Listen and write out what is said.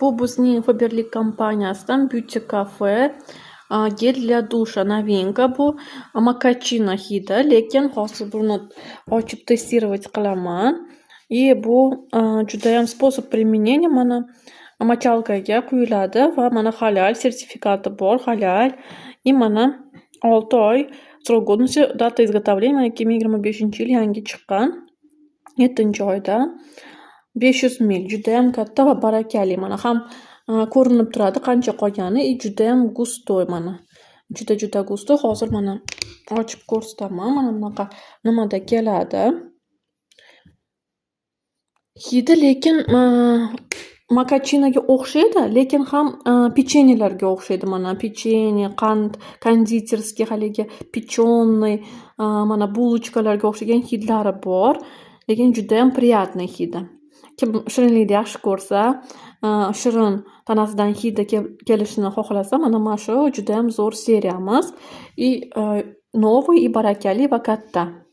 Bu bizning Faberlic kompaniyasidan Beauty Cafe гель для душа, новинка bu. Мокачино hidi, lekin hozir buni ochib тестировать qilaman. И bu judayam способ применения, mana, мочалка ga quyiladi va mana, halal sertifikati bor, halal. И mana, 6 oy срок годности, дата изготовления mana, 2025-yil, yangi chiqqan, 7-oyda. 500 ml, judayam katta va barakali. Mana, ham ko'rinib turadi qancha qolgani и judayam густой, mana. Juda-juda густой. Hozir, mana, ochib ko'rsataman. Mana bunaqa nimada keladi. Hidi lekin mokachinoga o'xshaydi, lekin ham pechenyelarga o'xshaydi. Mana, pechenye, qand, кондитерский haligi печеный, mana, булочка larga o'xshagan hidlari bor. Lekin judayam приятный hidi. Kim shirinlikni yaxshi ko'rsa, shirin tanasidan hidi kelishini xohlasa, mana shu judayam zo'r seriyamiz. И новый, и barakali va katta.